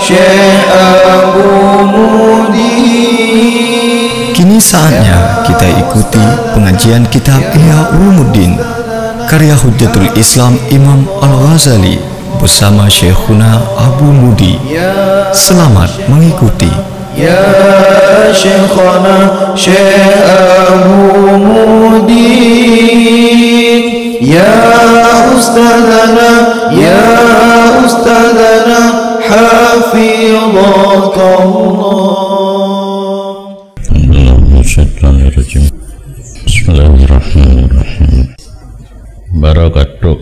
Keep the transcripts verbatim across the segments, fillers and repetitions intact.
Syekh Abu Mudi. Kini saatnya kita ikuti pengajian kitab Ihya Ulumuddin karya Hujjatul Islam Imam Al-Ghazali bersama Syekhuna Abu Mudi. Selamat mengikuti. Ya Syekhana Syekh Abu Mudi, ya Ustadzana, ya Ustadzana, hafidhakallah. Bismillahirrahmanirrahim. Baroe ka trok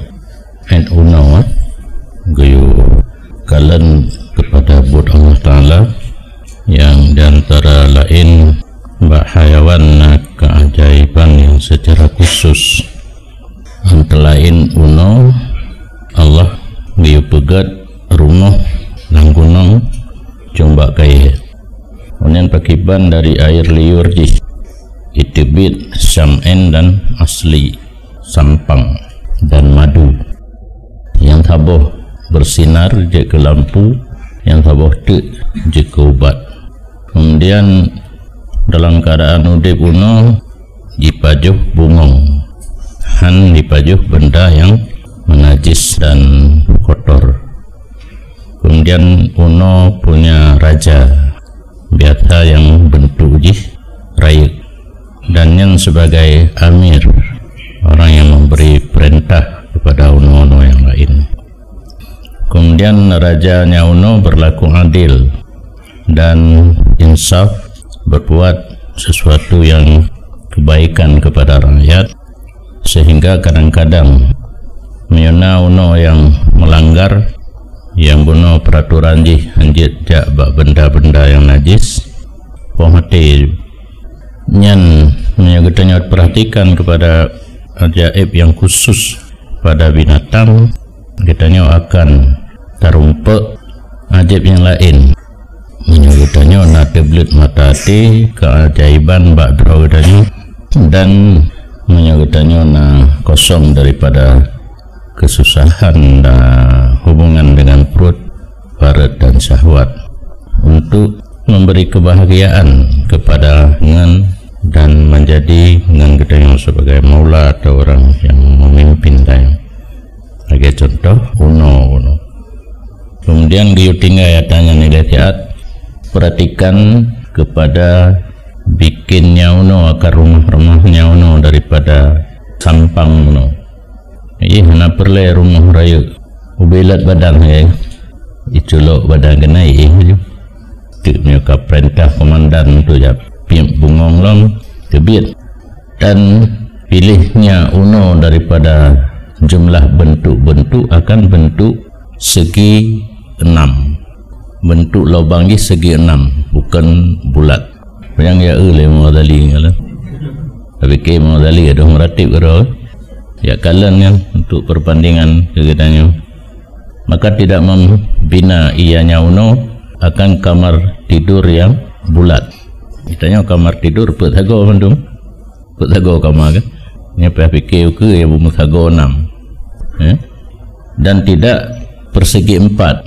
ét unoe geuyue kalon kepada buet Allah Taala, nyang di antara laén bak hayawan na keajaiban nyang secara khusus. Antara laén unoe Allah geuyue peugét rumoh lam gunong cumbak kayèe. Uneun pakriban dari air liur jih, iteubiet syam'en dan asli, sampang dan madu. Nyang saboh bersinar jeuet keu lampu, nyang saboh teuk jeuet keu ubat. Kemudian dalam keadaan udeb unoe jipajoh bungong, hán jipajoh benda nyang menajis dan kotor. Kemudian unoe punya raja, biasa nyang bentuk jih rayeuk, dan nyan sebagai amir, orang yang memberi perintah kepada unoe-unoe yang lain. Kemudian raja nyang unoe berlaku adil dan insaf, berbuat sesuatu yang kebaikan kepada rakyat, sehingga kadang-kadang meunyoe na unoe nyang melanggar, nyang bunoe peraturan jih hanjeuet jak bak benda-benda nyang najis, poh maté. Nyan meunyoe geutanyoe perhatikan kepada ajaib yang khusus pada binatang, geutanyoe akan tarumpok ajaib nyang laén. Meunyoe geutanyoe na teubleuet mata até keajaiban bak droe geutanyoe, dan meunyoe geutanyoe na kosong daripada kesusahan dan hubungan dengan pruet, paret dan syahwat, untuk memberi kebahagiaan kepada ngon dan menjadi ngon geutanyoe sebagai maula atau orang yang memimpin tanyoe. Lagèe contoh, unoe, unoe. Kemudian geuyue tinggai ata nyan ilèe siat, perhatikan kepada bikin nyang unoe, akan rumoh-rumoh nyang unoe daripada sampang unoe. Ih, hana peureulèe rumoh rayeuk. Ubé lôt badan hai. Iculok badan keunan ih. Teuk nyoe ka peurintah komandan tu jak piep bungong lom, teubiet. Dan pilihnya unoe daripada jumlah bentuk-bentuk akan bentuk segi enam. Bentuk lubang jih segi enam, bukan bulat. Nyang ya eu lé Imam Ghazali nyan lah. Tapi ke Imam Ghazali gadoh meuratéb gadoh. Ya kalon nyan untuk perbandingan keu geutanyoe. Maka tidak membina ianya unoe akan kamar tidur yang bulat. Geutanyoe kamar tidur peuet sagoe mandum. Peuet sagoe kama kan? Nyan payah pike ukeue nyang beumeusagoe nam. Eh? Dan tidak persegi empat,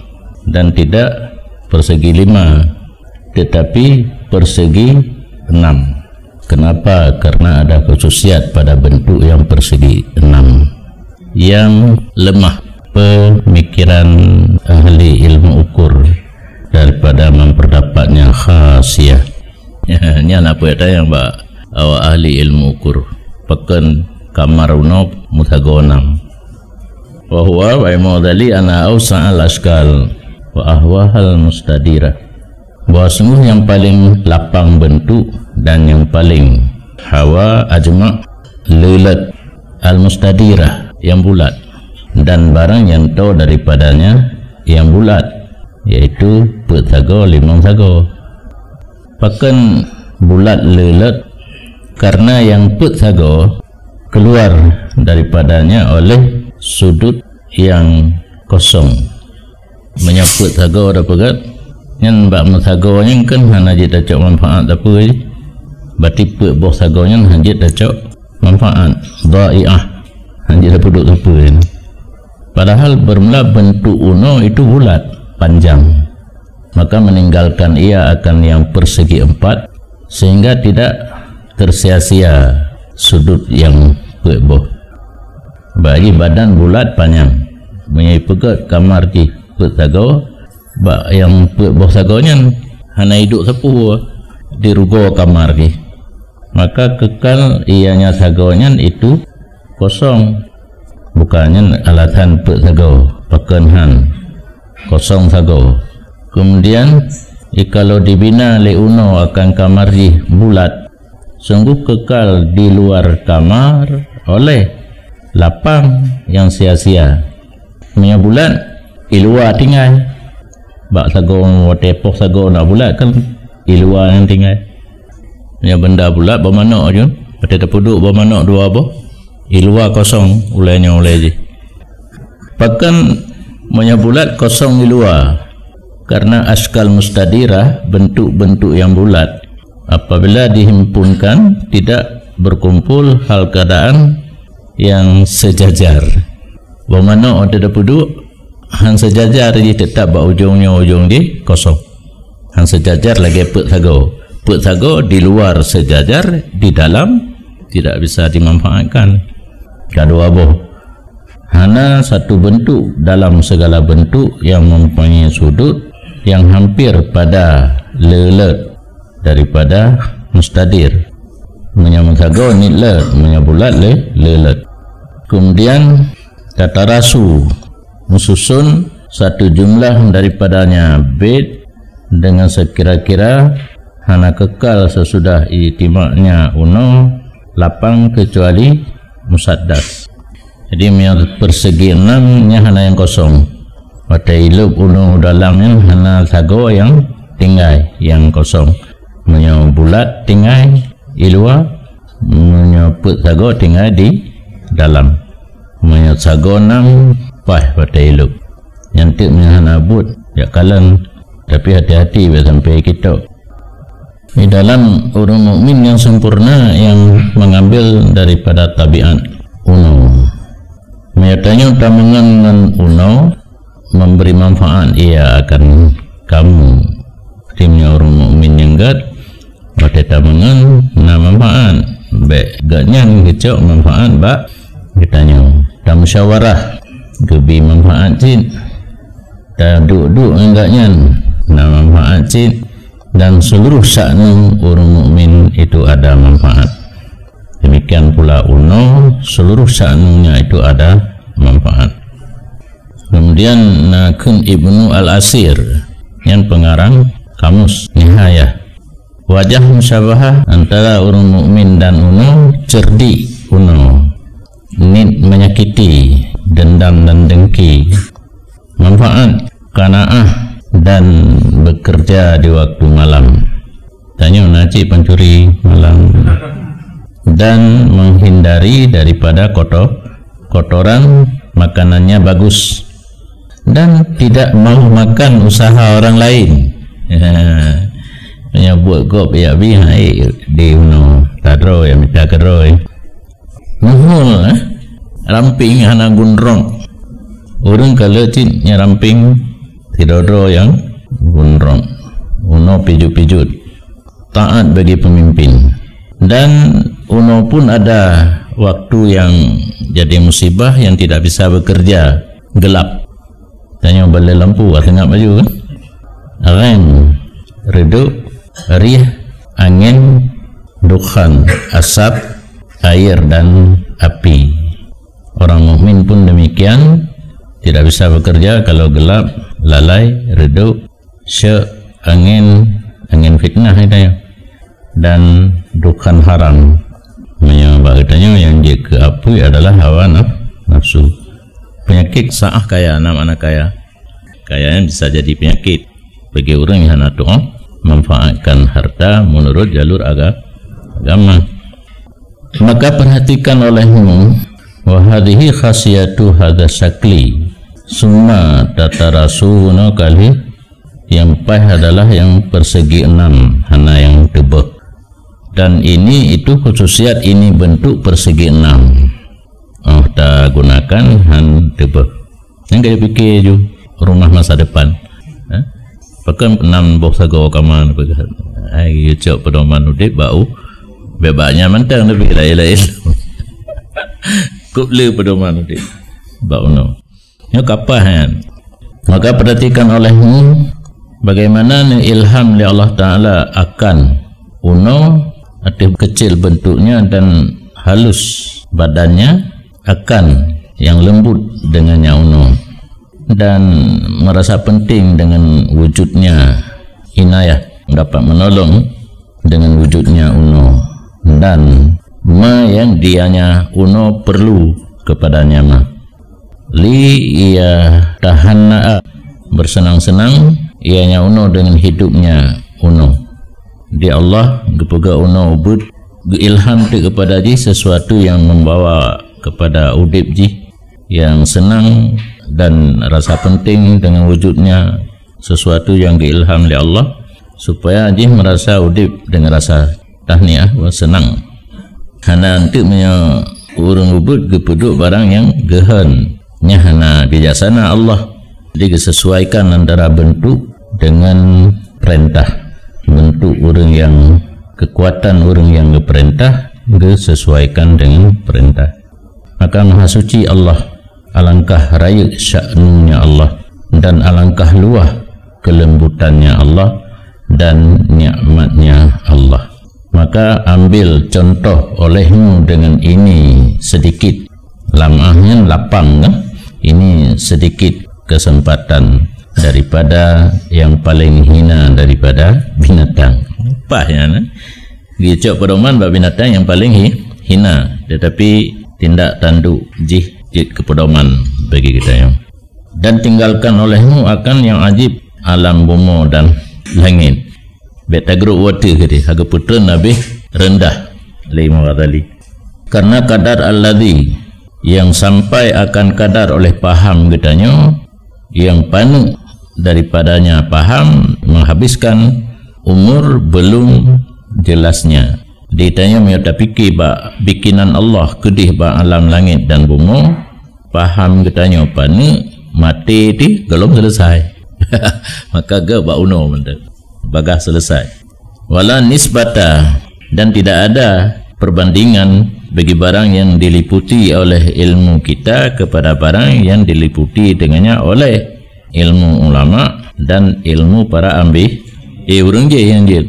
dan tidak persegi lima, tetapi persegi enam. Kenapa? Karena ada khususiat pada bentuk yang persegi enam yang lemah pemikiran ahli ilmu ukur daripada memperdapatnya khasiyah. Nyan apa nyang tanyong bak awak ahli ilmu ukur. Pakon kamar unoe meusagoe nam. Wa huwa, wa Imam Ghazali, anna awsa'al asykal wa ahwahal mustadirah. Bahwa sungguh yang paling lapang bentuk dan yang paling hawa ajma' leulat al-mustadirah, yang bulat, dan barang yang toe daripadanya yang bulat, yaitu peuet sagoe limong sagoe. Pakon bulat leulat? Karena yang peuet sagoe keluar daripadanya oleh sudut yang kosong. Meunyoe peuet sagoe tapeugét, nyan bak meusagoe nyan kan hana jitacok manfaat sapeue jih. Berarti peuet boh sagoe nyan hana jitacok manfaat, dhai'ah, hana jitapeuduek sapeue nyan. Padahal bermula bentuk unoe itu bulat, panjang. maka meninggalkan ia akan yang persegi empat, sehingga tidak tersia-sia sudut yang peuet boh. Bak jih badan bulat panyang, meunyoe ipeugét kamar jih peuet sagoe, bak nyang peuet boh sagoe nyan hana iduek sapeue di rugoe kamar jih. Maka kekal ianya sagoe nyan itu kosong. Bukan nyan alasan peuet sagoe, pakon han kosong sagoe. Kemudian, jikalau dibina lé unoe akan kamar jih bulat, sungguh kekal di luar kamar oleh lapang nyang sia-sia. Meunyoe bulat, i luwa tinggai. Bak sagoe, watée poh sagoe na bulat kan i luwa nyang tinggai. Meunyoe benda bulat bak manok jun, watée tapeuduek bak manok dua boh, i luwa kosong ulée nyoe ulée jih. Pakon meunyoe bulat kosong i luwa? Karena askal mustadirah, bentuk-bentuk yang bulat, apabila dihimpunkan tidak berkumpul hal keadaan yang sejajar. Bak manok watée tapeuduek, han sejajar jih, tetap bak ujong nyoe ujong jih kosong. Han sejajar lagée peuet sagoe. Peuet sagoe di luar sejajar, di dalam tidak bisa dimanfaatkan. Ka dua boh. Hana satu bentuk dalam segala bentuk yang mempunyai sudut yang hampir pada le let daripada mustadir. Meunyoe meusagoe niet let, meunyoe bulat le, le let. Kemudian tatarasu, meususun satu jumlah daripadanya bait dengan sekira-kira, hana kekal sesudah itimaknya unoe lapang kecuali musaddas. Jadi, meunyoe persegi enam, nyan hana nyang kosong. Watée ilôb unoe dalam nyan hana sagoe nyang tinggai nyang kosong. Meunyoe bulat tinggai i luwa, meunyoe peuet sagoe tinggai di dalam. Meunyoe sagoe nam paih watée ilôb. Nyan teuk meunyoe hana buet, jak kalon. Tapi hati-hati bèk sampai kitok. Di dalam ureuëng mukmin yang sempurna yang mengambil daripada tabiat unoe. Meunyoe tanyoe tameungon ngon unoe memberi manfaat ia akan kamu. Artinya ureuëng mukmin nyang gét, watée tameungon na manfaat, bèk gét nyan geucok manfaat bak geutanyoe. Tamusyawarah, geubi manfaat cit. Taduek-duek ngon gét nyan na manfaat cit, dan seluruh sya'nu ureuëng mukmin itu ada manfaat. Demikian pula unoe, seluruh sya'nunya itu ada manfaat. Kemudian na kheun Ibnu Al-Asir, nyan pengarang kamus Nihayah. Wajah musyabahah antara ureuëng mukmin dan unoe, cerdik unoe, niet menyakiti, dendam dan dengki. Manfaat, qanaah, dan bekerja di waktu malam. Tanyoe na cit pancuri malam. Dan menghindari daripada kotor, kotoran, makanannya bagus. Dan tidak mau makan usaha orang lain. Meunyoe buet gob jak bi, hai, di unoe tadroe, jak mita keudroe. Muhul, eh? Ramping hana gunrong. Ureuëng ka le cit nyang ramping, sidroe-droe nyang gunrong. Unoe pijut-pijut. Taat bagi pemimpin. Dan unoe pun ada waktu yang jadi musibah, yang tidak bisa bekerja, gelap. Tanyoe balée lampu, ah, seungab laju kan? Rem, redup, rieh, angin, dukhan, asap, air dan api. Orang mukmin pun demikian, tidak bisa bekerja kalau gelap, lalai, redup, syek, angin, angin fitnah itu ya. Dan dukhan haram. Meunyoe bak geutanyoe nyang jeuet keu apui adalah hawa naf-, nafsu. Penyakit saah kaya, na makna kaya. Kaya nyan bisa jadi penyakit bagi ureuëng nyang hana tuoh manfaatkan harta menurut jalur aga-, agama. Maka perhatikan olehmu, wa hadhihi khasiyatu hadza syakli, summa tatarasu, unoe kali nyang paih adalah nyang persegi enam, hana nyang teubeh. Dan ini itu khususiat ini bentuk persegi enam. Oh, tagunakan han teubeh. Nyang ka jipike ju rumah masa depan. Ha? Pakon nam boh sagoe kama neupeugah. Hai, geucok peudoman udeb bak u-, bak nyan mantong, tapi laén-laén. Kok le peudoman udeb bak unoe. Nyoe kapah nyan. Maka perhatikan olehmu bagaimana neuilham lé Allah Ta'ala akan unoe, ateueh kecil bentuknya dan halus badannya, akan yang lembut dengannya unoe, dan merasa penting dengan wujudnya, inayah dapat menolong dengan wujudnya unoe, dan ma nyang dianya unoe perlu kepadanya ma. Li ia tahanna'a, bersenang-senang ianya unoe dengan hidupnya unoe. Di Allah geupeugah unoe ubit, geuilham teuk kepada jih sesuatu yang membawa kepada udeb jih yang senang dan rasa penting dengan wujudnya, sesuatu yang geuilham lé Allah, supaya jih merasa udeb dengan rasa tahniah wa senang. Hana enteuk meunyoe ureuëng ubit geupeuduek barang nyang geuhon. Nyan hana bijaksana Allah. Jadi geusesuaikan antara bentuk dengan perintah. Bentuk ureuëng yang, kekuatan ureuëng yang geuperintah geusesuaikan dengan perintah. Maka Maha Suci Allah, alangkah rayeuk sya'nunya Allah, dan alangkah luwah kelembutannya Allah dan nikmatnya Allah. Maka ambil contoh olehmu dengan ini sedikit. Lam ah nyan lapang kan? Ini sedikit kesempatan daripada yang paling hina daripada binatang. Pah nyan, eh? Geucok pedoman bak binatang yang paling hi-, hina, tetapi tindak tanduk jih jeuet keu pedoman bagi geutanyoe. Dan tinggalkan olehmu akan yang ajib alam bumoe dan langét. Bék tagrok watée keudeh, hana geupeutreun habéh reundah lé Imam Ghazali. Karena kadar alladzi, yang sampai akan kadar oleh paham geutanyoe, yang paneuk daripadanya paham menghabiskan umur belum jelasnya. Di tanyoe meunyoe tapike bak bikinan Allah keudeh bak alam langét dan bumoe, paham geutanyoe paneuk, maté teuh golom selesai. Maka geuh bak unoe mantong. Bagah selesai. Wala nisbata, dan tidak ada perbandingan bagi barang yang diliputi oleh ilmu kita kepada barang yang diliputi dengannya oleh ilmu ulama dan ilmu para ambi-, eh, ureuëng jih nyang jeuet.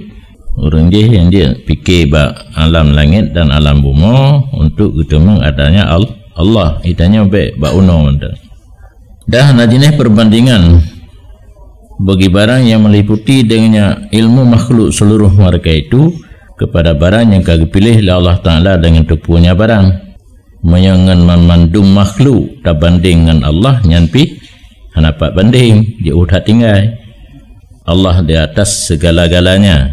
Ureuëng jih nyang jeuet pike bak alam langét dan alam bumoe untuk geuteumeung adanya Al-, Allah. Di tanyoe bék bak unoe mantong. Dah na jeuneh perbandingan bagi barang yang meliputi dengannya ilmu makhluk seluruh mereka itu kepada barang yang ka geupiléh lé Allah Ta'ala dengan teupeue nya barang. Meunyoe ngon mandum makhluk tabandeng ngon Allah, nyan pih hana pat bandeng, jiôh that tinggai. Allah di atas segala-galanya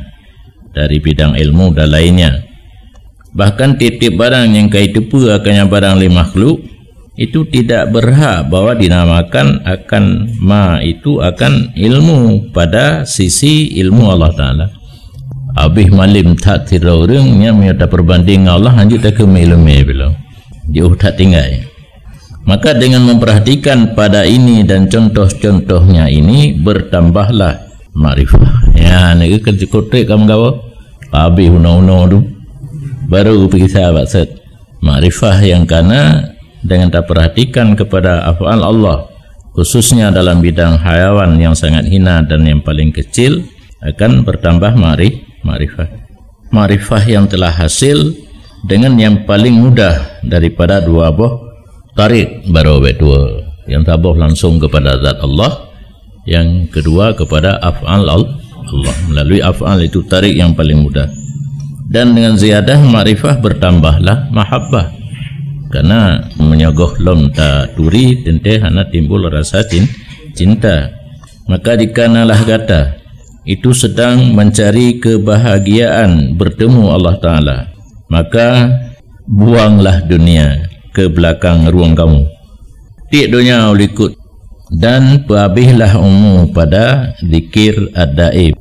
dari bidang ilmu dan lainnya. Bahkan tieb-tieb barang nyang ka jiteupeue akannya barang lé makhluk, itu tidak berhak bahwa dinamakan akan ma itu akan ilmu pada sisi ilmu Allah Ta'ala. Habéh malem that sidroe ureuëng, nyan meunyoe tapeubandeng ngon Allah, hanjeuet takeumeung ileumé bilom. Jiôh that tinggai. Maka dengan memperhatikan pada ini dan contoh-contohnya ini, bertambahlah makrifah. Ya, ni kan cukup trik kamu gawa. Habéh unoe-unoe tu. Baru periksa maksud. Makrifah yang kana dengan taperhatikan kepada af'al Allah, khususnya dalam bidang hayawan yang sangat hina dan yang paling kecil, akan bertambah ma'ri-, makrifah. Makrifah yang telah hasil dengan yang paling mudah daripada dua boh tarik, baru bék dua. Yang saboh langsung kepada zat Allah, yang kedua kepada af'al Al-, Allah. Melalui af'al itu tarik yang paling mudah. Dan dengan ziyadah makrifah bertambahlah mahabbah. Karena meunyoe goh lom taturi, teuntée hana timbul rasa cin-, cinta. Maka jika nalah gata itu sedang mencari kebahagiaan bertemu Allah Ta'ala, maka buanglah dunia ke belakang ruang kamu. Tiek donya u likot dan peuhabéhlah umu pada zikir ad-daim.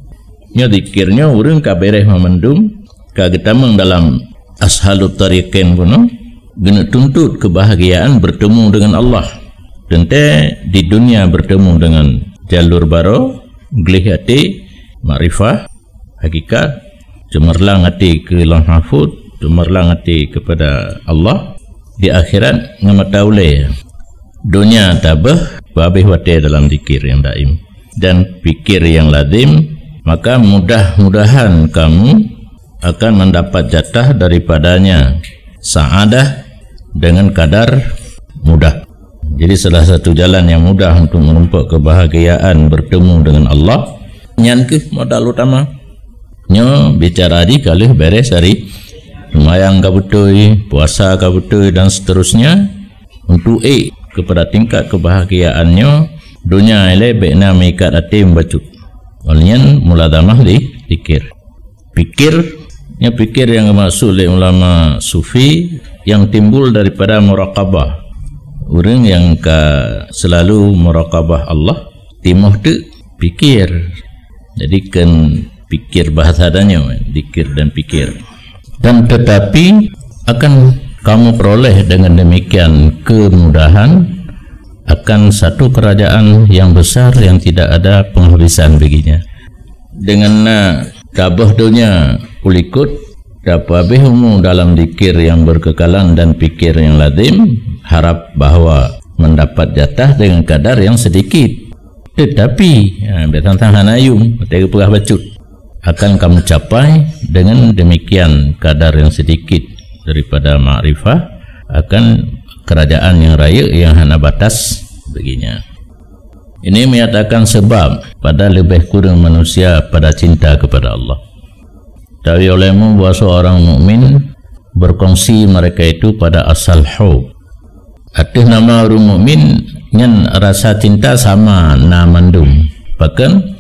Nyoe zikir nyoe ureuëng ka béréh mandum, ka geutamong dalam ashalut tariqain bunoe, geuneuk tuntot kebahagiaan bertemu dengan Allah. Teuntée di dunia bertemu dengan jalur baroe, gleh até, makrifah, hakikat, cemerlang até keu Lauh Mahfuz, cemerlang até kepada Allah, di akhirat ngon mata ulée. Donya tabeuh, peuhabéh watée dalam zikir nyang daim dan pikir nyang lazim, maka mudah-mudahan kamu akan mendapat jatah daripadanya, sa'adah, dengan kadar mudah. Jadi, salah satu jalan yang mudah untuk menumpuk kebahagiaan bertemu dengan Allah, nyan keuh modal utama. Nyoe bicara di ka lheueh beres hari, seumayang ka beutôi, puasa ka beutôi, dan seterusnya. Untuk ék kepada tingkat kebahagiaan nyoe, donya ilée bék na meuikat até bacut. Ngon nyan mulazamah di zikir. Pikir, nyan pikir nyang geumaksud lé ulama sufi nyang timbul daripada muraqabah. Ureuëng nyang ka seulalu muraqabah Allah, timoh teuk pikir. Jadi, kon pikir bahasa tanyoe, zikir dan pikir. Dan tetapi akan kamu peroleh dengan demikian kemudahan akan satu kerajaan yang besar yang tidak ada penghabisan baginya. Dengan na tabeuh donya u likot, tapeuhabéh umu dalam zikir yang berkekalan dan pikir yang lazim, harap bahwa mendapat jatah dengan kadar yang sedikit. Tetapi, ha, biasa hana yum, watée geupeugah bacut. Akan kamu capai dengan demikian kadar yang sedikit daripada makrifah akan kerajaan yang raya yang hana batas baginya. Ini menyatakan sebab pada lebih kurang manusia pada cinta kepada Allah. Tawi olehmu bahwa seorang mukmin berkongsi mereka itu pada asal hub. Ateueh nama ureuëng mukmin nyan rasa cinta sama na mandum. Pakon?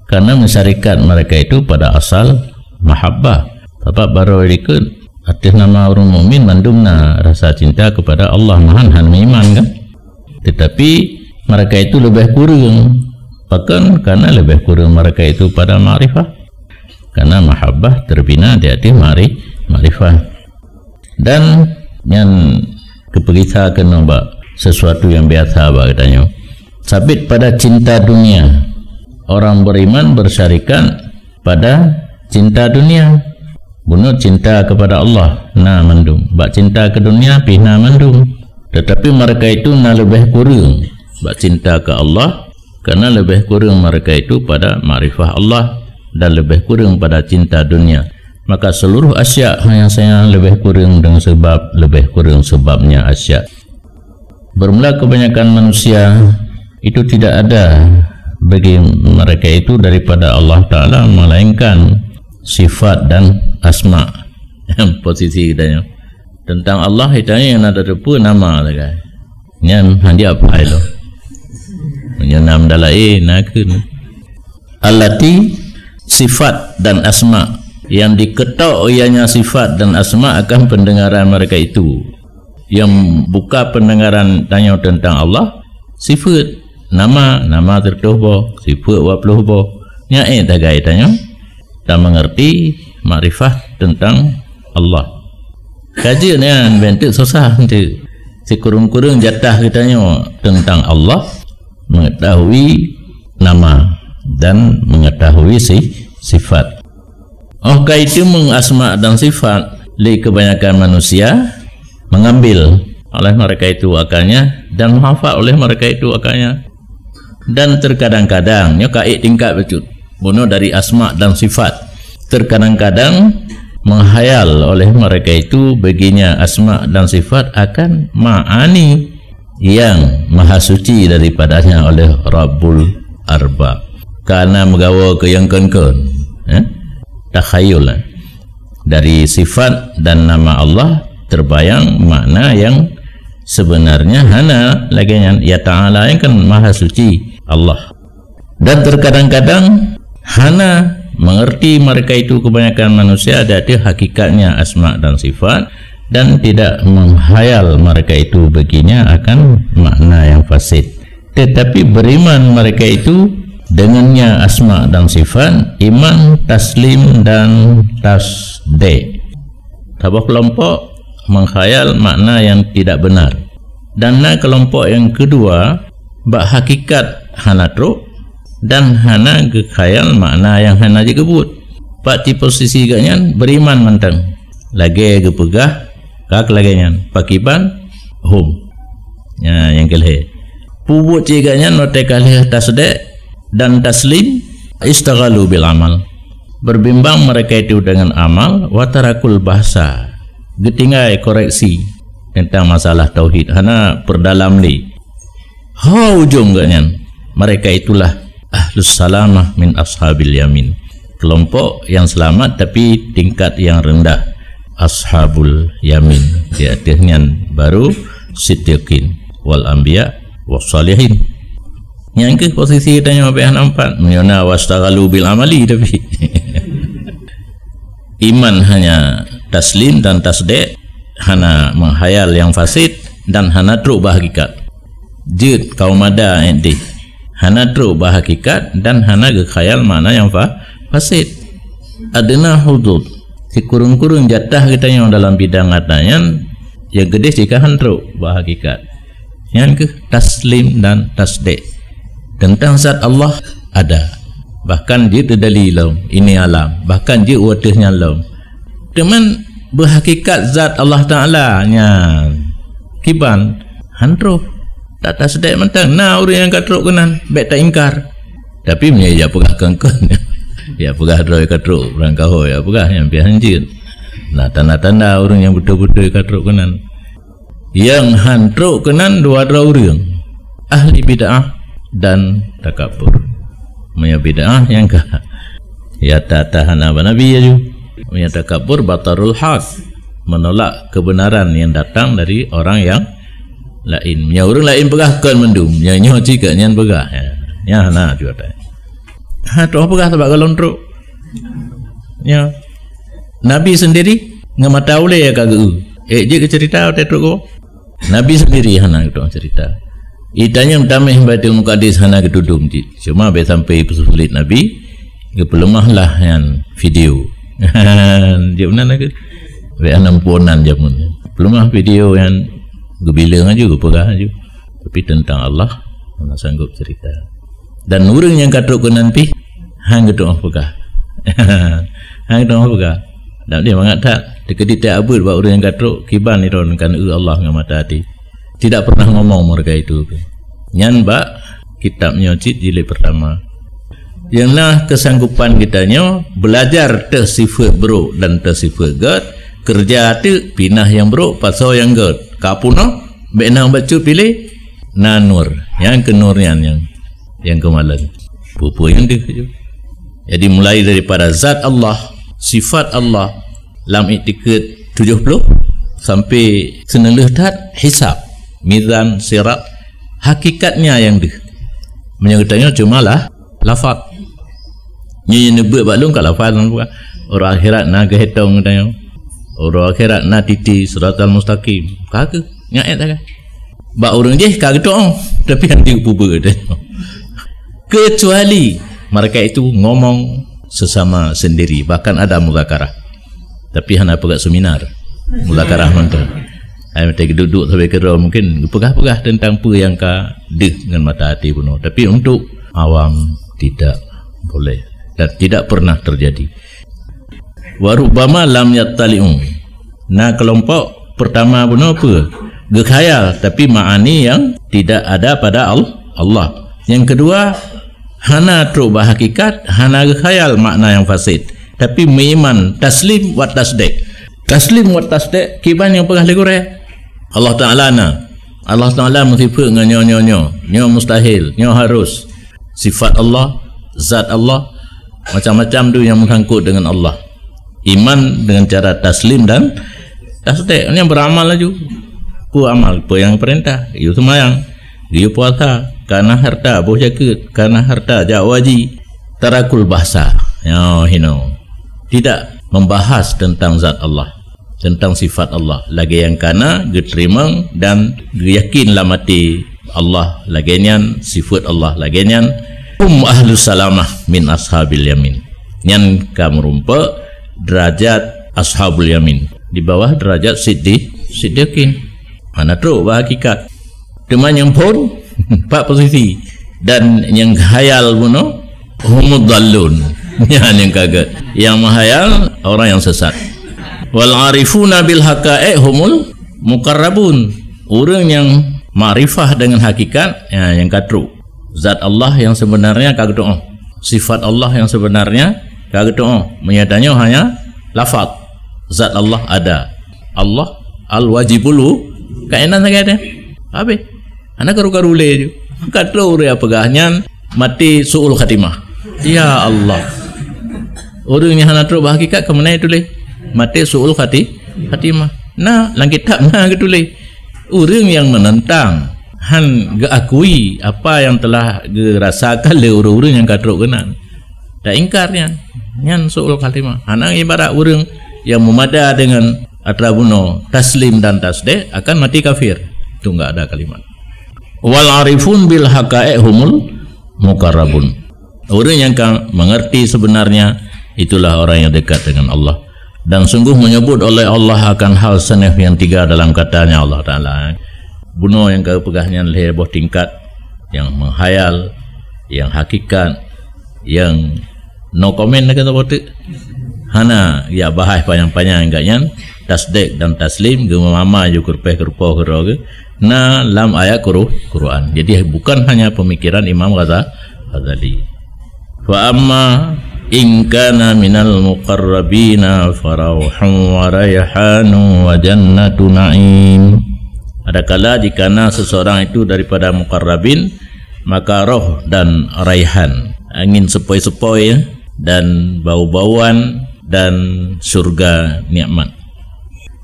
Karena mensyarikat mereka itu pada asal mahabbah. Sabab baroe dikeue ateueh nama ureuëng mukmin mandum na rasa cinta kepada Allah, mahan hana meuiman kan. Tetapi mereka itu lebih kurang. Pakon? Karena lebih kurang mereka itu pada makrifah. Karena mahabbah terbina di ateueh mari-, makrifah. Dan nyan geupeugisa keunoe bak sesuatu nyang biasa bak geutanyoe. Sabit pada cinta dunia. Orang beriman bersyarikat pada cinta dunia. Bunoe cinta kepada Allah na mandum. Bak cinta ke dunia pih na mandum. Tetapi mereka itu na leubeh kureueng bak cinta ke Allah, karena leubeh kureueng mereka itu pada makrifah Allah dan leubeh kureueng pada cinta dunia. Maka seluruh asyak nyang saya leubeh kureueng dengan sebab, leubeh kureueng sebabnya asyak. Bermula kebanyakan manusia itu tidak ada bagi mereka itu daripada Allah Taala melainkan sifat dan asma. Posisi geutanyoe. Tentang Allah, geutanyoe nyang na tateupeue nama sagai. Nyan hana jiapai lom. Meunyoe na meudalah, eh, na kheun. Allati, sifat dan asma. Yang diketok ianya sifat dan asma akan pendengaran mereka itu. Yang buka pendengaran tanyoe tentang Allah, sifat, nama, nama siratoh boh, sifat dua ploh boh. Nyan ék tagai tanyoe, tameungerti makrifah tentang Allah. Ka jeuet nyan, ben teuk susah teuk. Sikureueng-kureueng jatah geutanyoe tentang Allah, mengetahui nama dan mengetahui si-, sifat. Óh ka iteumeung asma dan sifat lé kebanyakan manusia, mengambil oleh mereka itu akalnya dan menghafal oleh mereka itu akalnya. Dan terkadang-kadang, nyoe ka ék tingkat bacut, bunoe dari asma dan sifat. Terkadang-kadang menghayal oleh mereka itu baginya asma dan sifat akan ma'ani yang maha suci daripadanya oleh Rabbul Arbab. Ka na meugawa keu nyang kon-kon, eh? Takhayul, eh? Dari sifat dan nama Allah terbayang makna yang sebenarnya hana lagée nyan. Ya Ta'ala nyang kan maha suci Allah. Dan terkadang-kadang hana mengerti mereka itu kebanyakan manusia dari hakikatnya asma dan sifat dan tidak menghayal mereka itu baginya akan makna yang fasid. Tetapi beriman mereka itu dengannya asma dan sifat, iman, taslim dan tasdik. Saboh kelompok menghayal makna yang tidak benar. Dan na kelompok yang kedua, bak hakikat hana trok, dan hana geukhayal makna nyang hana jeuet geubuet. Pat cit posisi geuh nyan beriman mantong. Lagée geupeugah, ka lagée nyan, pakiban hum. Nya, nyang keulhée. Peubuet cit geuh nyan watée ka lheueh tasdek dan taslim, istaghalu bil amal. Berbimbang mereka itu dengan amal, wa tarakul bahsa. Geutinggai koreksi tentang masalah tauhid, hana perdalam lé. Ho ujong geuh nyan, mereka itulah ahlus salamah min ashabil yamin. Kelompok yang selamat tapi tingkat yang rendah. Ashabul yamin. Di ateueh nyan baru siddiqin wal anbiya was salihin. Nyang keuh posisi tanyoe beh hana empat. Meunyoe na wastaghalu bil amali tapi. Iman hanya taslim dan tasdek, hana menghayal yang fasid dan hana trok bak hakikat. Jeuet kaum mada ék deh. Hana trok bak hakikat dan hana geukhayal makna nyang fa-, fasid. Adna hudud, sikureueng-kureueng jatah geutanyoe dalam bidang ata nyan, nyang keudeh jika han trok bak hakikat. Nyan keuh taslim dan tasdek. Teuntang zat Allah ada. Bahkan jeuet teudali lom, ini alam. Bahkan jeuet u ateueh nyan lom. Teuma beuhakikat zat Allah Taala nyan kiban han trok. Tak tasdek mantong na ureuëng nyang ka trok keunan, bék taingkar. Tapi meunyoe jak peugah kön-kön, jak peugah droe ka trok, ureuëng ka ho jak peugah nyang pih han jeuet. Nah, tanda-tanda ureuëng nyang beutôi-beutôi ka trok keunan. Nyang han trok keunan dua droe ureuëng, ahli bid'ah dan takabur. Meunyoe bid'ah nyang ka, ya ta-, tahan haba Nabi ya ju. Meunyoe takabur batarul haq, menolak kebenaran yang datang dari orang yang lain. Meunyoe ureuëng lain peugah kön mandum, nyoe nyoe cit kön nyan peugah. Ya. Nyan hana ju ata. Ha, trok peugah sabab golom trok. Ya. Nabi sendiri ngon mata ulée ka geu. Eh, jeuet keu cerita watée trok ko. Nabi sendiri hana geutueng cerita. Itanyong tameh Baitul Muqaddas hana geutudong cit. Cuma bék sampai peusulet Nabi, geupeuleumah lah nyan video. Jeuet meunan lagée. Bék hana muponan jameun. Peuleumah video nyan geubileueng aju, geupeugah aju. Tapi tentang Allah, hana sanggup cerita. Dan ureuëng nyang ka trok keunan pih, han geutueng peugah. Han geutueng peugah. Dan dia mangat that, teukeudi tieb abeuet bak ureuëng nyang ka trok, kiban nidon kan eu Allah ngon mata até. Tidak pernah ngomong mereka itu. Nyan bak kitab nyoe cit jilid pertama. Nyang na keusanggupan geutanyoe beulajar teuh sifeuet brok dan teuh sifeuet gét, keureuja teuk pinah nyang brok pasoe nyang gét. Ka peunoh, bék na bacut piléh, na nur. Nyang keu nur nyan nyang, nyang keu maleng. Peue-peue nyang deuh ju. Jadi mulai daripada zat Allah, sifat Allah, lam iktikad tujoh ploh sampai seuneulheueh that hisab, mizan, sirat, hakikatnya nyang deuh. Meunyoe geutanyoe cuma lah lafaz. Nyoe nyang neubeuet bak lôn ka lafaz lôn buka. Uroe akhirat na geuhitong geutanyoe. Uroe akhirat na titi siratal mustaqim. Ka keuh, nyan ék taga. Bak ureuëng jih ka geutuoh, tapi han jeuet peubeuet. Kecuali mereka itu ngomong sesama sendiri, bahkan ada muzakarah. Tapi hana peugah seminar. Muzakarah mantong. Hai mata duek-duek sabe keudroe mungkin geupeugah-peugah tentang peue nyang ka deuh ngon mata até bunoe. Tapi untuk awam tidak boleh dan tidak pernah terjadi. Wa rubbama lam yattali'u. Na kelompok pertama bunoe peue? Geukhayal, tapi ma'ani yang tidak ada pada Al-, Allah. Yang kedua, hana trok bak hakikat, hana geukhayal makna nyang fasid, tapi meuiman taslim wa tasdek. Taslim wa tasdek kiban nyang peugah lé gurée. Allah Taala na. Allah Taala meusifeuet ngon nyoe, nyoe, nyoe. Nyoe mustahil, nyoe harus. Sifat Allah, zat Allah, macam-macam tu nyang meusangkot dengan Allah. Iman dengan cara taslim dan tasdek. Nyan beramal laju. Peue amal, peue nyang peurintah, yue seumayang, yue puasa, kana harta boh jakeuet, kana harta jak haji, tarakul bahsa. Nyoe hino. Tidak membahas tentang zat Allah, tentang sifat Allah. Lagée nyang kana geuteurimong dan geuyakin lam até Allah lagée nyan, sifat Allah lagée nyan. Hum ahlus salamah min ashabil yamin. Nyan ka meurumpok derajat ashabul yamin. Di bawah derajat siddi-, siddiqin. Hana trok bak hakikat. Teuma nyang phon, pat posisi. Dan nyang khayal bunoe, humud dhallun. Nyan nyang ka gét. Nyang meukhayal, orang yang sesat. Wal arifuna bil haqa'iq humul muqarrabun. Ureuëng nyang makrifah dengan hakikat, ya, nyang ka trok. Zat Allah yang sebenarnya ka geutuoh. Sifat Allah yang sebenarnya ka geutuoh. Meunyoe tanyoe hanya lafaz, zat Allah ada. Allah al-wajibul wu-, kainan sagai deh. Habis. Hana karu-karu lé ju. Ka trok ureuëng peugah nyan maté su'ul khatimah. Ya Allah. Ureuëng nyang hana trok bak hakikat keumanai tuléh? Maté su'ul khati-, khatimah. Nah, lam kitab na geutuléh. Ureuëng nyang menentang, han geuakui apa yang telah geurasakan lé ureuëng-ureuëng nyang ka trok keunan. Taingkar nyan. Nyan su'ul khatimah. Hana ibarat ureuëng yang meumada dengan atra bunoe taslim dan tasdek akan mati kafir. Tu enggak ada kalimat. Wal arifun bil haqa'iq humul muqarrabun. Orang yang ka mengerti sebenarnya, itulah orang yang dekat dengan Allah. Dan sungguh menyebut oleh Allah akan hal senif yang tiga dalam katanya Allah Ta'ala. Bunoe nyang ka peugah nyan lhée boh tingkat, yang menghayal, yang hakikat, yang no comment lagée saboh teuk. Hana ya bahas panyang-panyang gak nyan, tasdek dan taslim, geumama ju keurupeh keurupoh keudroe geuh, na lam ayat Quru-, Quran. Jadi bukan hanya pemikiran Imam Ghaza-, Ghazali. Fa amma in kana minal muqarrabina farauhun wa raihanun wa jannatu na'im. Adakala jikana seseorang itu daripada muqarrabin, maka roh dan raihan, angin sepoi-sepoi, ya, dan bau-bauan, dan surga nikmat.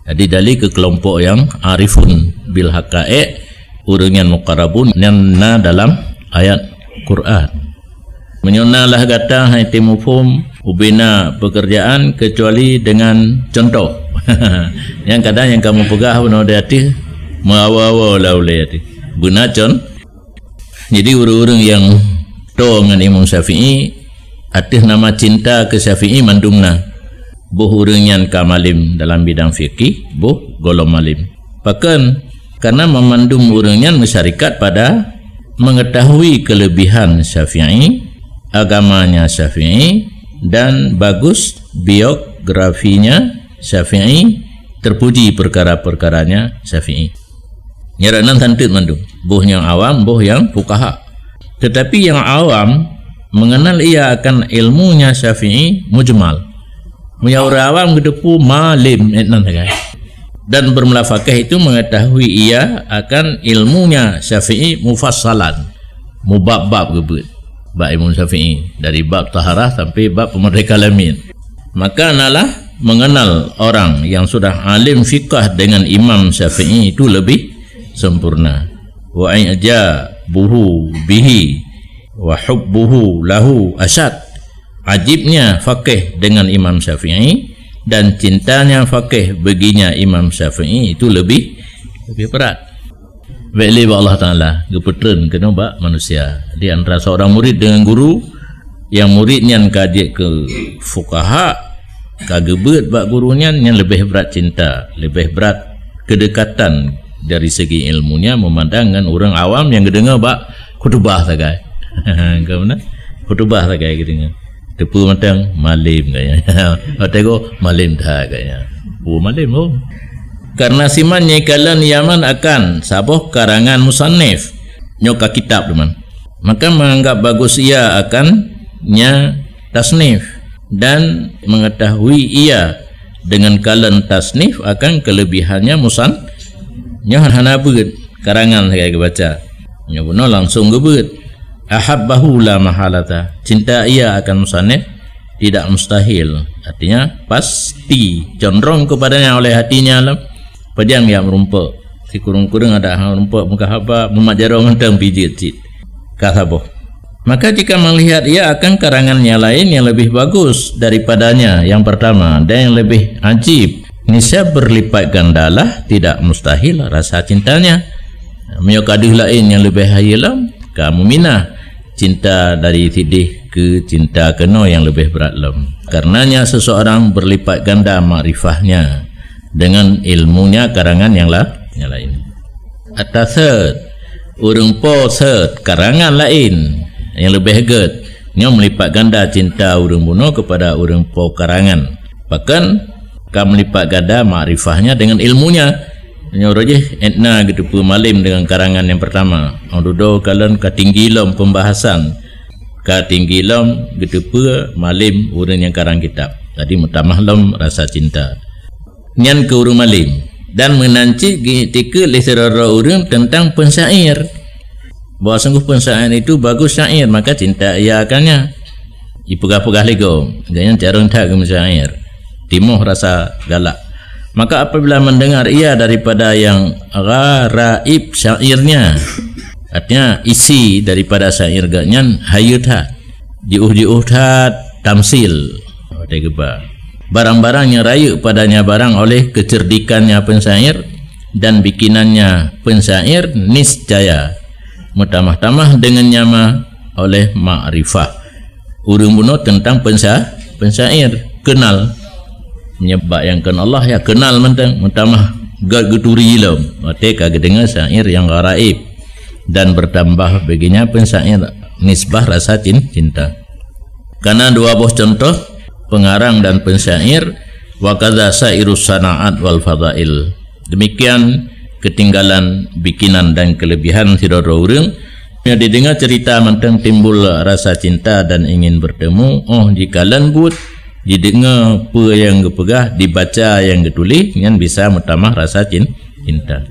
Jadi, dari ke kelompok yang arifun bil haqa'iq, ureuëng nyang muqarrabun, nyang na dalam ayat Quran. Meunyoe na lah gata hai teuh muphom, ubena pekerjaan kecuali dengan contoh. Nyang kadang nyang kamoe peugah bunoe di ateueh, meuawa-awa lah ulée ateueh. Beuna con-, Jadi, ureuëng-ureuëng nyang toe ngon Imam Syafi'i, ateueh nama cinta keu Syafi'i mandum na. Boh ureuëng nyan ka malem dalam bidang fikih, boh gohlom malem. Pakon? Karena meumandum ureuëng nyan meusyarikat pada mengetahui kelebihan Syafi'i, agamanya Syafi'i, dan bagus biografinya Syafi'i, terpuji perkara-perkaranya Syafi'i. Nyan nan santet mandum, boh nyang awam, boh nyang fuqaha. Tetapi nyang awam mengenal ia akan ilmunya Syafi'i mujmal. Meunyoe ureuëng awam geuteupeue malem, eh, nan sagai. Dan bermula faqih itu mengetahui ia akan ilmunya Syafi'i mufassalan, mubab-bab geubeuet. Bak Imam Syafi'i, dari bab taharah sampai bab peumerdeka lamin. Maka nalah mengenal orang yang sudah alim fiqah dengan Imam Syafi'i itu lebih sempurna. Wa i'jabuhu bihi wa hubbuhu lahu asyad. Ajibnya faqih dengan Imam Syafi'i dan cintanya faqih baginya Imam Syafi'i itu lebih, lebih berat. Bék lé bak Allah Taala, geupeutreun keunoe bak manusia. Di antara seorang murid dengan guru, nyang murid nyan ka jeuet keu fuqaha, ka geubeuet bak guru nyan, nyan leubeh brat cinta, leubeh brat keudekatan dari segi ilmunya meumandang ngon ureuëng awam nyang geudeungoe bak khutubah sagai. Ka meunan? Khutubah sagai geudeungoe. Teupeue mantong malem gaya. Watée goe malem that gaya. Peue malem, oh. Karena siman nyang ikalon Yaman akan saboh karangan musannif, nyoe ka kitab teuma. Maka menganggap bagus ia akan nya tasnif dan mengetahui ia dengan kalon tasnif akan kelebihannya musan-, nyoe hana beuet karangan sagai geubaca. Nyoe bunoe langsung geubeuet. Ahabbahu la mahalata. Cinta ia akan musannif tidak mustahil. Artinya, pasti condrong kepadanya oleh hatinya lah. Pajan jak meurumpok. Sikureueng-kureueng adak hana meurumpok, meukaha ba, mumat jaroe ngon teung pijeuet cit. Ka saboh. Maka jika melihat ia akan karangan yang lain yang lebih bagus daripadanya yang pertama dan yang lebih ajib, niscaya berlipat gandalah tidak mustahil rasa cintanya. Meunyoe ka deuh laén nyang leubeh hayeue lom, ka meuminah cinta dari sideh keu cinta keunoe nyang leubeh brat lom. Karenanya seseorang berlipat ganda makrifahnya dengan ilmunya karangan nyang la-, nyang laén. At-tatsat, Ureuëng po seuet karangan laén nyang leubeh gét, nyoe meulipat ganda cinta ureuëng bunoe keupada ureuëng po karangan. Pakon ka meulipat ganda makrifahnya dengan ilmunya. Nyoe roh jih etna geuteupeue malem dengan karangan nyang pertama. Óh dudoe kalon ka tinggi lom pembahasan, ka tinggi lom geuteupeue malem ureuëng nyang karang kitab. Jadi meutamah lom rasa cinta. Nyan keu ureuëng malem. Dan meunan cit geuiktikeuet lé sidroe-droe ureuëng teuntang pensyair, bahwa sungguh pensyair itu bagus syair, maka cinta ia akannya. Ipeugah-peugah lé gob, gobnyan carông that keu meusyair. Timoh rasa galak. Maka apabila mendengar ia daripada yang gharaib syairnya, artinya isi daripada syair gobnyan hayeue that, jiôh-jiôh that, tamsil. Watée geuba. Barang-barang nyang rayeuk padanya barang oleh keuceurdikannya pensyair dan bikinannya pensyair niscaya meutamah-tamah deungon nyama oleh makrifah. Ureuëng bunoe teuntang pensa-, pensyair, kenal. Meunyoe bak nyang kon Allah, ya kenal mantong, meutamah gét geuturi lom. Watée ka geudeungoe syair nyang gharaib dan bertambah baginya pensyair nisbah rasa cin-, cinta. Kana dua boh contoh, pengarang dan pensyair, wa kadza sairus sana'at wal fadail. Demikian ketinggalan bikinan dan kelebihan sidroe-droe ureuëng. Meunyoe dideungoe cerita mantong timbul rasa cinta dan ingin bertemu, óh jikalon buet, jideungoe peue nyang geupeugah, dibaca nyang geutuléh, nyan bisa meutamah rasa cin-, cinta.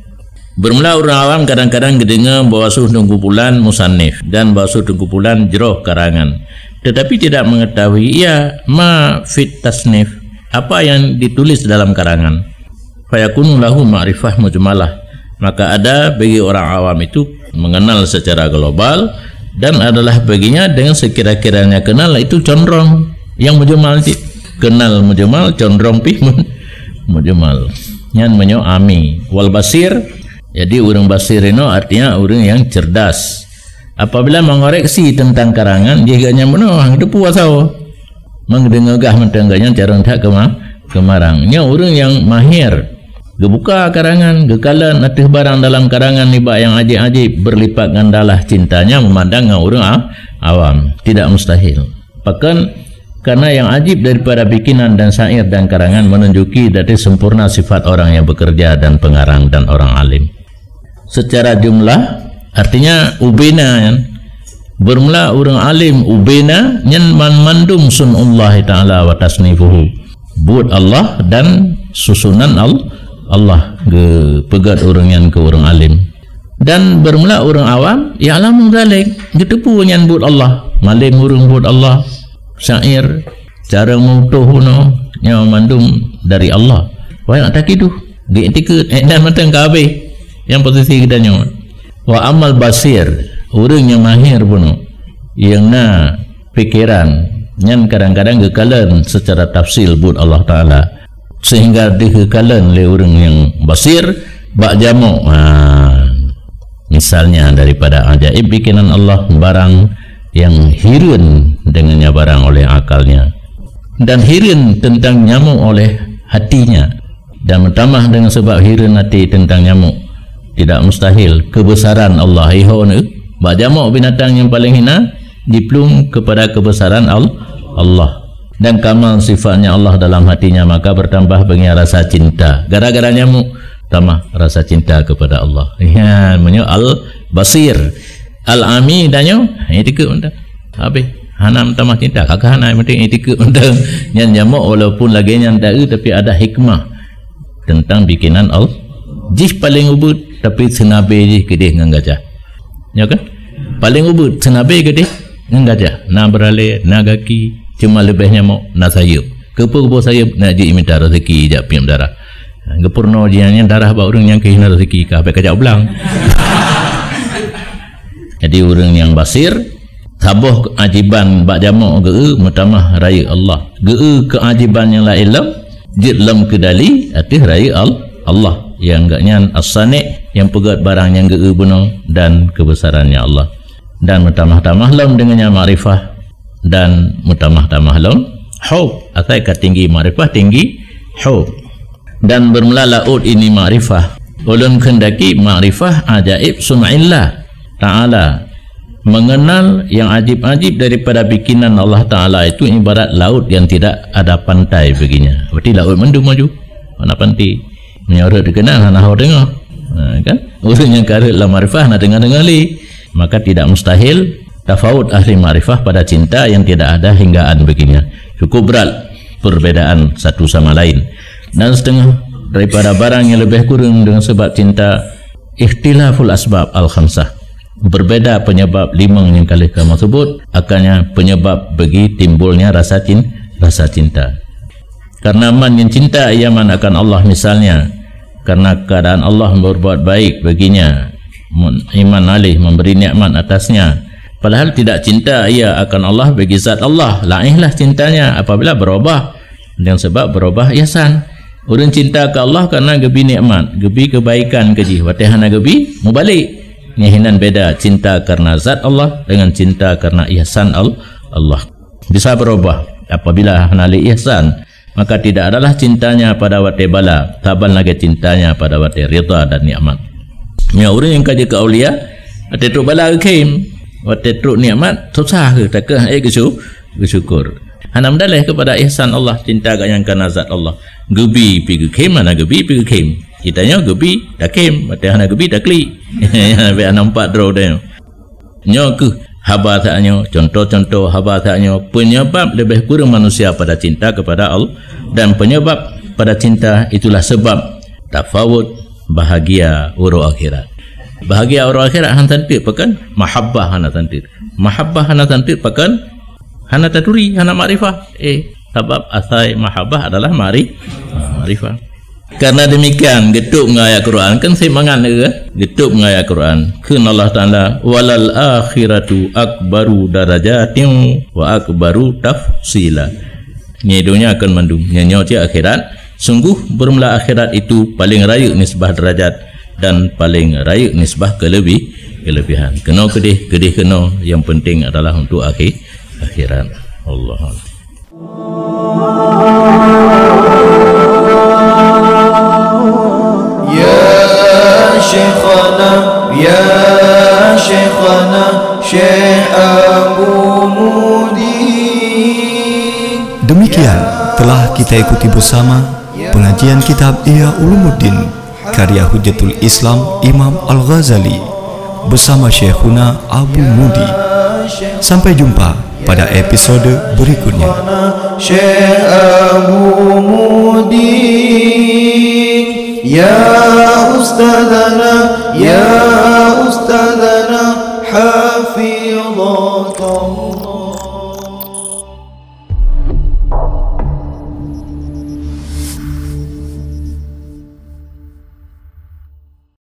Bermula ureuëng awam kadang-kadang geudeungoe bahwa su Teungku Pulan musannif dan bahwa su Teungku Pulan jroh karangan, tetapi tidak mengetahui ia ma fit tasnif, apa yang ditulis dalam karangan. Fayakunu lahu ma'rifah mujmalah, maka ada bagi orang awam itu mengenal secara global dan adalah baginya dengan sekira-kiranya kenal itu condrong yang mujmal cit. Kenal mujmal, condrong pih mu-, mujmal. Nyan meunyoe ami. Wal basir, jadi ureuëng basir inoe artinya ureuëng yang cerdas. Apabila mengoreksi tentang karangan, jih gobnyan bunoe hang teupeu asoe. Meudeungoe gah mantong gobnyan carông that keuma-, keumarang. Nyoe ureuëng nyang mahir, geubuka karangan, geukalon ateueh barang dalam karangan nibak nyang ajaéb-ajaéb, berlipat gandalah cintanya memandang ngon ureuëng a-, awam. Tidak mustahil. Pakon? Karena yang ajaéb daripada bikinan dan syair dan karangan menunjuki dari sempurna sifat orang yang bekerja dan pengarang dan orang alim. Secara jumlah, artinya ubena nyan. Bermula ureuëng alim ubena nyan man-, mandum sunullah taala wa tasnifuhu. Buet Allah dan susunan Al-, Allah geupeugét ureuëng nyan keu ureuëng alim. Dan bermula ureuëng awam, ya'lamu dzalik, geuteupeue nyan buet Allah. Malem ureuëng buet Allah, syair, cara meututoh bunoe, nyoe mandum dari Allah. Wa ya'taqidu, geuiktikeuet, eh, dan mantong ka habéh. Nyang posisi geutanyoe. Wa amal basir, ureuëng nyang mahir bunoe, nyang na pikeran, nyan kadang-kadang geukalon secara tafsil buet Allah Taala, sehingga geukalon lé ureuëng nyang basir bak jamok. Ha, misalnya daripada ajaib bikinan Allah, barang yang hireuen dengannya barang oleh akalnya, dan hireuen tentang nyamuk oleh hatinya. Dan meutamah dengan sebab hireuen hati tentang nyamuk, tidak mustahil kebesaran Allah. Ihon bak jamok binatang yang paling hina diplueng kepada kebesaran Al-, Allah. Dan kamal sifatnya Allah dalam hatinya, maka bertambah baginya rasa cinta. Gara-gara nyamuk, tambah rasa cinta kepada Allah. Ya, meunyoe Al-Basir. Al-Ami tanyoe, eh, dikeue mantong. Habéh. Hana meutamah cinta, kakak hana, yang penting dikeue mantong. Nyan jamok walaupun lagée nyan taeu, tapi ada hikmah tentang bikinan Allah. Jih paling ubit, tapi seunabé jih keudeh ngon gajah. Ya kan? Paling ubit, seunabé keudeh ngon gajah. Na beuralée, na gaki, cuma leubeh nyamok, na sayeuep. Keupeue geuboh sayeuep, nak jeuet mita raseuki jak piep darah. Geupeurunoe jih nyan darah bak ureuëng nyang keuh na raseuki, ka habéh kajak u blang. Jadi ureuëng nyang basir, saboh keuajiban bak jamok geu meutamah rayeuk Allah. Geu keuajiban nyang laén lom, jeuet lom keudali ateueh rayeuk Al-, Allah. Nyang geuh nyan As-Sani', nyang peugét barang nyang geu bunoe dan keubeusarannya Allah. Dan meutamah-tamah lom deungon nyan makrifah, dan meutamah-tamah lom hub. Asai ka tinggi makrifah, tinggi hub. Dan bermula laôt ini makrifah. Ulôn keundaki makrifah ajaib sun'illah. Ta'ala. Mengenal yang ajib-ajib daripada bikinan Allah Ta'ala itu ibarat laut yang tidak ada pantai baginya. Berarti laut mandum maju. Mana pantai? Meunyoe rhot dikenal, hana ho deungoe. Ha, kan? Ureuëng nyang ka rhot lam makrifah, hana deungoe-deungoe lé. Maka tidak mustahil tafaut ahli makrifah pada cinta yang tidak ada hinggaan baginya. Cukup berat perbedaan satu sama lain. Dan setengah daripada barang yang lebih kurang dengan sebab cinta, ikhtilaful asbab al-khamsah. Berbeda penyebab limong yang kali kamu sebut, akannya penyebab bagi timbulnya rasa cin-, rasa cinta. Karena man yang cinta ia man akan Allah misalnya, karena keadaan Allah berbuat baik baginya, mun-, iman alih memberi nikmat atasnya. Padahal tidak cinta ia akan Allah bagi zat Allah, laihlah cintanya apabila berubah dengan sebab berubah ihsan. Ureuëng cinta ke Allah karena gebi nikmat, gebi kebaikan ke jih, watée hana gebi, mubalik. Nyan hinan beda cinta karena zat Allah dengan cinta karena ihsan Al-, Allah. Bisa berubah apabila hana lé ihsan, maka tidak adalah cintanya pada watée bala, saban lagée cintanya pada watée rida dan nikmat. Nyoe ureuëng nyang ka jeuet keu aulia, watée trok bala geukhém, watée trok nikmat susah geuh takeuh, eh, geusu-, geusyukur. Hana meudaleh kepada ihsan Allah, cinta geuh nyang kana zat Allah. Geubi pi geukhém, hana geubi pi geukhém. Geutanyoe geubi takhém, watée hana geubi taklik. Bèk hana meupat droe tanyoe. Nyoe kheueh haba saat nyoe, contoh-contoh haba saat nyoe, penyebab lebih kurang manusia pada cinta kepada Allah, dan penyebab pada cinta itulah sebab tafawut bahagia uroe akhirat. Bahagia uroe akhirat hana tanteuk pakon, mahabbah hana tanteuk. Mahabbah hana tanteuk pakon, hana taturi, hana makrifah. Eh, sabab asai mahabbah adalah mari-, makrifah. Karena demikian, geutôb ngon ayat Quran, kan seumangat lagée geutôb ngon ayat Quran. Kheun Allah Taala, "Walal akhiratu akbaru darajatin wa akbaru tafsila." Nyoe donya kon mandum, nyoe, nyoe cit akhirat. Sungguh bermula akhirat itu paling rayeuk nisbah derajat dan paling rayeuk nisbah kelebih-, kelebihan. Keunoe keudeh, keudeh keunoe, yang penting adalah untuk akhir-, akhirat. Allah. Ya Syekhana, ya Syekhana, Syekh Abu Mudi. Demikian telah kita ikuti bersama pengajian kitab Ihya Ulumuddin karya Hujjatul Islam Imam Al-Ghazali bersama Syekhuna Abu Mudi. Sampai jumpa pada episode berikutnya. Syekh Abu Mudi, ya Ustazana, ya Ustazana, hafizahullah.